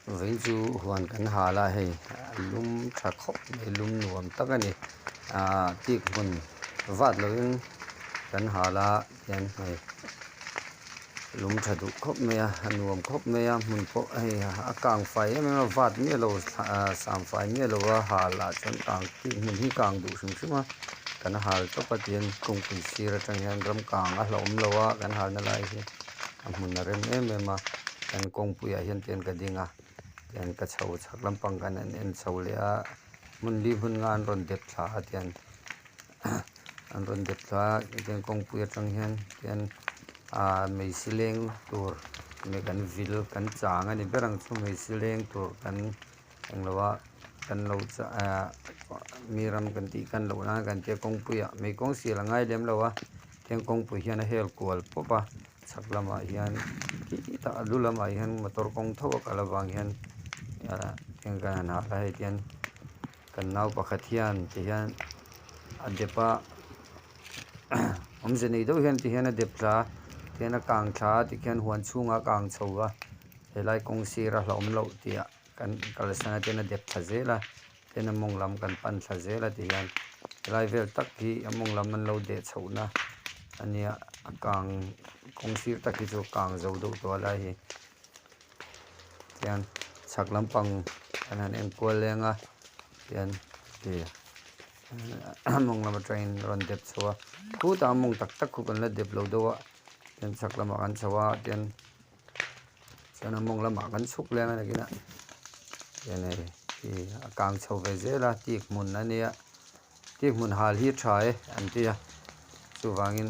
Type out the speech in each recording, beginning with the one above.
Vawiin chu huan kan hal a hei a lum tha khawp mai lum nuam tak a ni ahh tik hmun vat lovin kan hal a tihian hei lum tha duh khawp mai a a nuam khawp mai a hmun pawh hei a kang fai em em a vat miah lo ahh sam fai miah lo a hal ah chuan kang tik hmun hi kang duh hrim hrim a kan hal tawp a tihian kawngpui sir atang hian ram kang a hlauhawm lo a kan halna lai hi. A hmun a rem em em a kan kawngpuiah hian tian ka ding a tian ka chho chhak lampang kan han en chho leh a hmun li hmun nga an rawn dep thla a tian an rawn dep thla a tichuan kawngpui atang hian tian ahh mei si leng tur nge kan vil kan chang a ni ber ang chu mei si leng tur kan englo a kan lo chah ahh mi ram kan tih kan loh nan kan tia kawngpuiah mei kawng sial a ngai lem lo a. Tiang kawngpui hian a hel kual pawp a chhak lamah hian khitah a lu lamah hian motor kawng tho a kal avang hian ah tiang kan han hal a hei tihian kan nau pakhat hian tihian a dep a awmze nei deuh hian tihian a dep thla a tihian a kang thla a tikhian huan chhungah a kang chho a helai kawng sir a hlauhawm loh tih ah kan kalsan a tihian a dep thla zel a tin a mawng lam kan pan thla zel a tihian helai vel tak hi a mawng lam an lo deh chhoh na a nia a kang kawng sir tak hi chu a kang zo deuh tawh a lai hi tihian chhak lampang kan han en kual leng a tihian ih a mawng lam atangin a rawn dep chho a khutah a mawng tak tak khu kan la dep lo deuh a tihian chhak lamah kan chho a tihian. Chuan a mawng lamah kan chhuk leng a nakinah tihian hei ih a kang chho ve zel a tik hmun a nia tik hmun hal hi a tha e an ti a chuvangin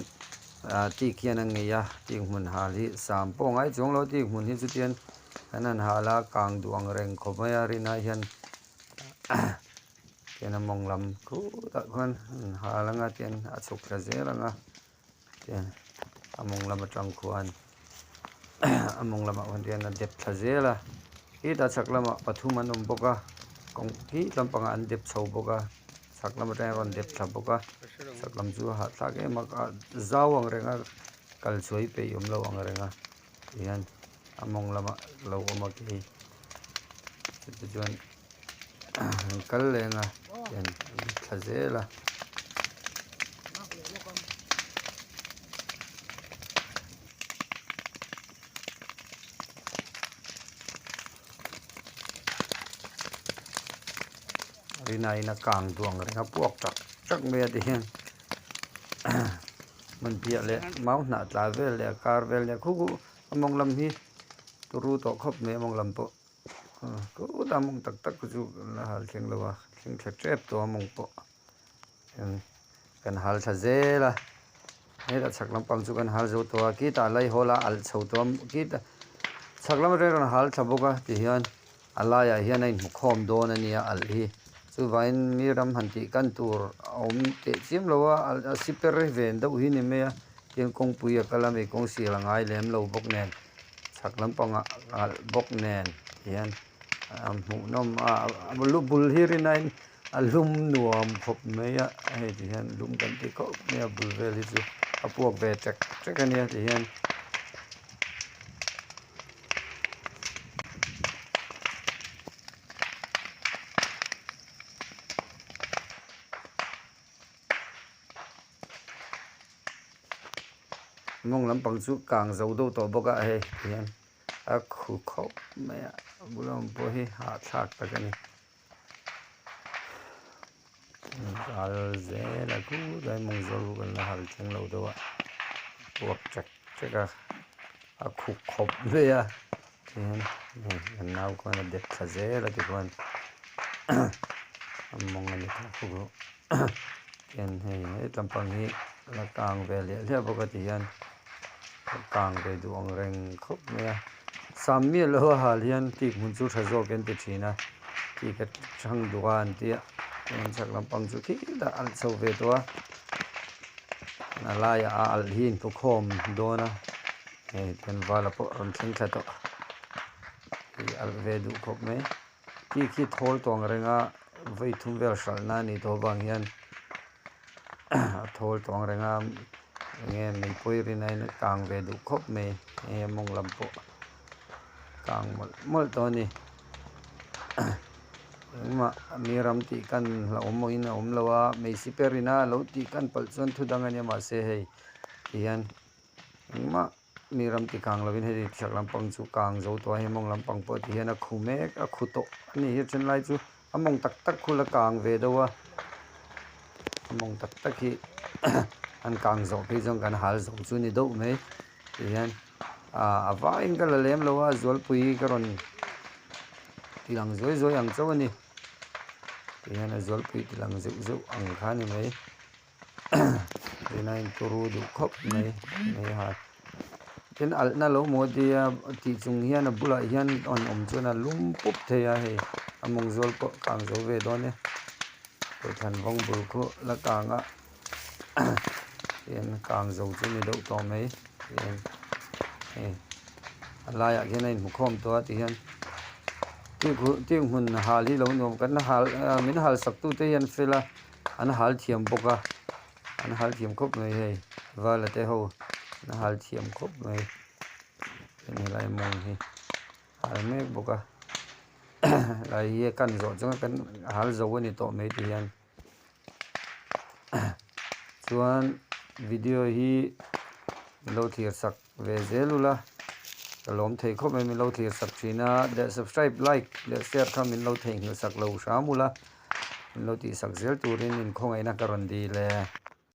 ah tik hian a ngei a tik hmun hal hi sam pawh a ngai chuang lo tik hmun hi chutiang kan han hal a kang duh ang reng khawp mai a rinai hian tihian a mawng lam khutah khuan an hal anga tihian a chhuk thla zel ang a. Tihian a mawng lam atang khuan a mawng lamah khuan tihian a dep thla zel a khitah chhak lamah pathum an awm bawk a kawng khi lampangah an dep chho bawk a chhak lam atangin a rawn dep thla bawk a chhak lam chu a hahthlak em a zau ang reng a kal chhuai peih awm lo ang reng a tihian a mawng lamah lo awm a khi chutichuan an kal leng a tihian an thla zel a. Rinaiin a kang duang reng a puak tak tak mai a tihian hmun piah leh mau hnah tla vel leh a kar vel leh khu khu a mawng lam hi turu tawh khawp mai a mawng lam pawh khutah mawng tak tak khu chu kan la hal thleng lo a thleng thla tep tawh a mawng pawh kan hal thla zel a hetah chhak lampang chu kan hal zo tawh a khitah laihawl a alh chho tawh a khitah chhak lam atangin a rawn hal thla bawk a tihian. A laiah hian a inhmu khawm dawn a nia alh hi chuvangin mi ram han tih kan tur a awm teh chiam lo a a siper ven deuh hi ni mai a tin kawngpui a kal a mi kawng sial a ngai lem lo bawk nen chhak lampangah a alh bawk nen tihian a hmuhnawm a a lu bul hi rin aiin a lum nuam khawp mai a hei ti hian lum kan ti khawp mai a bul vel hi chu a puak ve ṭek ṭek a nia ti hian. Mawng lampang chu kang zo deuh tawh bawk a hei tihian a khu khawp mai a a bula awm pawh hi hahthlak tak a ni. Kal zel a khulai mawng zawr chu kan la hal thleng lo deuh a puak ṭek ṭek a a khup khawp mai a tihian hei kan nau khuan a dep thla zel a tikhuan a mawng a ni tawh khawp a tihian hei hetlampang hi a la kang ve hliah hliah bawk a tihian a kang ve duh ang reng khawp mai a. Sam miah lo a hal hian tik hmun chu tha zawk an ti thin a tik a chhang duh a an tia chuan chhak lampang chu khitah a alh chho ve tawh a a laiah a alh hi a inpu khawm dawn a hei tihian vala pawh a rawn thleng thla tawh ih a alh ve duh khawp mai tik hi thawl tawh ang reng a vawi thum vel hralhna a nih tawh avang hian a thawl tawh ang reng a. Enge mipui rinaiin a kang ve duh khawp mai hei a mawng lam pawh kang mawlh mawlh tawh a ni. Engmah mi ram tih kan hlauhawm mawhin a awm lo a, mei siper ina lo tih kan palh chuan thu dang a nia mahse hei tihian engmah mi ram ti kang lovin hei chhak lampang chu kang zo tawh a hei mawng lampang pawh tihian a khu mek a khu tawh a ni hi a then lai chu a mawng tak tak khu la kang ve deuh a a mawng tak tak hi an kang zawh phei chuan kan hal zo chu a ni deuh mai tihian. Aaa a vaiin ka la lem lo a zualpui ka rawn ti lang zuai zuai ang chauh a ni tihian a zualpui ti lang zeuh zeuh ang kha a ni mai tuna in turu duh khawp mai mai ha tin alhna lo maw tia tih chung hian a bulah hian rawn awm chuan a lum pup thei a hei a mawng zual pawh kang zo ve dawn e thlan vawng bul khu la kang a. Tihian kang zo chu ni deuh tawh mai tihian hei a laiah khian a inhmu khawm tawh a tihian tih hmun hal hi lo nuam kan hal min hal sak tute hi an fel a an hal thiam bawk a an hal thiam khawp mai hei vala te ho an hal thiam khawp mai helai mawng hi hal mek bawk a helai hi a kan zawh chuan kan hal zo a ni tawh mai tihian. Chuan video hi min lo thlir sak ve zel ula ka lawm thei khawp mai min lo thlir sak thin a leh subscribe like leh share kha min lo theihnghilh sak lo hram ula min lo tih sak zel turin in khawngaihna ka rawn dil e.